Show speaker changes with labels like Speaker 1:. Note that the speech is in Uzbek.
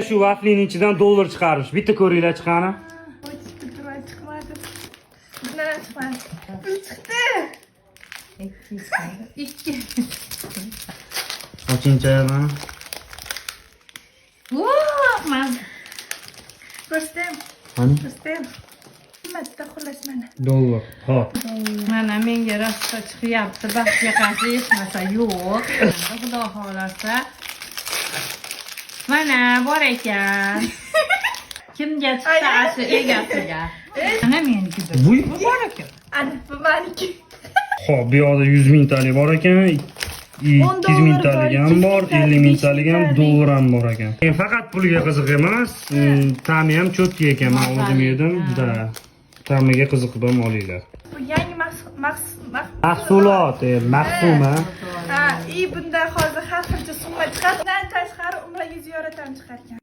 Speaker 1: Shu vaflining ichidan dollar chiqarish. Bitta ko'ringlar chiqani.
Speaker 2: Voy, chiqdi, chiqmadi. Bundan ham chiqmadi. Pul chiqdi.
Speaker 3: Ikki.
Speaker 1: Ochingchi ayolani.
Speaker 3: Voh, man.
Speaker 2: Ko'rsataymi?
Speaker 1: Qani?
Speaker 2: Ko'rsataymi? Qimmatda, xullas, mana.
Speaker 1: Dollar. Hop.
Speaker 3: Mana menga rosa chiqyapti. Baxtga qarshi hech yo'q. Xudo xohlasa. Mana bor ekan. Kimga chiqsa, shu egasiga. Mana meniki.
Speaker 1: Vuy.
Speaker 3: Bu bor ekan.
Speaker 2: Ana, bu maniki.
Speaker 1: Xo'p, bu yoqda 100 mingtalik bor ekan, 200 mingtalik ham bor, 50 mingtalik ham, dollar ham bor ekan. Men faqat pulga qiziq emas, ta'mi ham чётко ekan, men o'zim yedim. Да. Ta'miga qiziqib ham olinglar.
Speaker 2: Bu yangi
Speaker 1: Mahsulot, mahsuma.
Speaker 2: Ha, и bunda hozir har xilcha summa chiqadi. Bundan tashqari umraga ziyorat ham chiqar ekan.